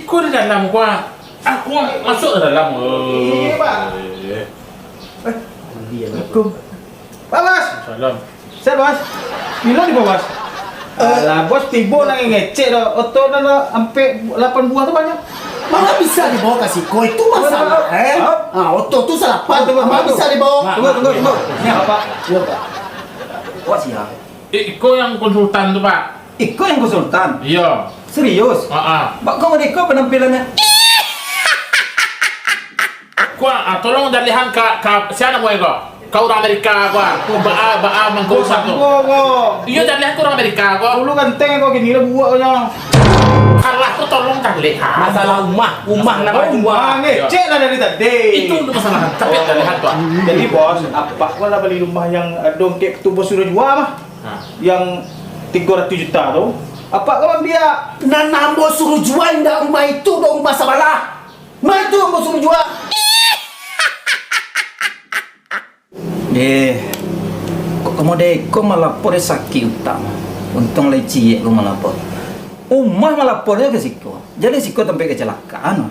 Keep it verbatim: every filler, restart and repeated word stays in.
Ko di dalam, ko. Aku masuak ka dalam. Iyo, Pak. Eh. Eh, Assalamualaikum. Pak Bos. Salam. Sehat, Bos? Bilo tibo, Bos? Alah, Bos tibo nan ngecek doh. Oto nan ampek lapan buah tu banyak. Manga bisa dibawa ka siko? Itu masalah, eh? Hah? Ah, oto tu salapan. Tunggu, tunggu, manga tunggu. Bisa dibawa? Tunggu, tunggu, tunggu. Ni apa? Iyo, Pak. Wah, siap. Eh, iko yang konsultan tu, Pak. Iko yang konsultan? Iyo. Serius? Ah, ah. Bak kau ngadeko penampilannya? Ko, ah, tolong dalihan ka, ka, sia namo ko? Ka urang Amerika ko, ah. Baa, baa mangko Bos, usah tu. Bos, Bos. Iyo, dalihan ka urang Amerika ko. Dulu ganteng ko, kini lah buak ko nyo. Alah, ko tolong dalihan. Masalah umah, umah nan Masalah bajua. Umah, ngecek lah dari tadi. Itu untuk masalah, tapi dalihan tu, ah. Jadi, Bos, apak ko lah bali rumah yang ado kek tu Bos suruah jua mah. Ha. Yang tigo ratuih juta tu, apak ko mambiak. Nan ambo suruah jua indak rumah itu doh, rumah sabalah. Mah itu ambo suruah jua. Eh, kok kamu dek ko malapor sakik utak? Untuang lai ciek ko malapor. Umah malapornyo ka siko. Jadi siko tampek kecelakaan.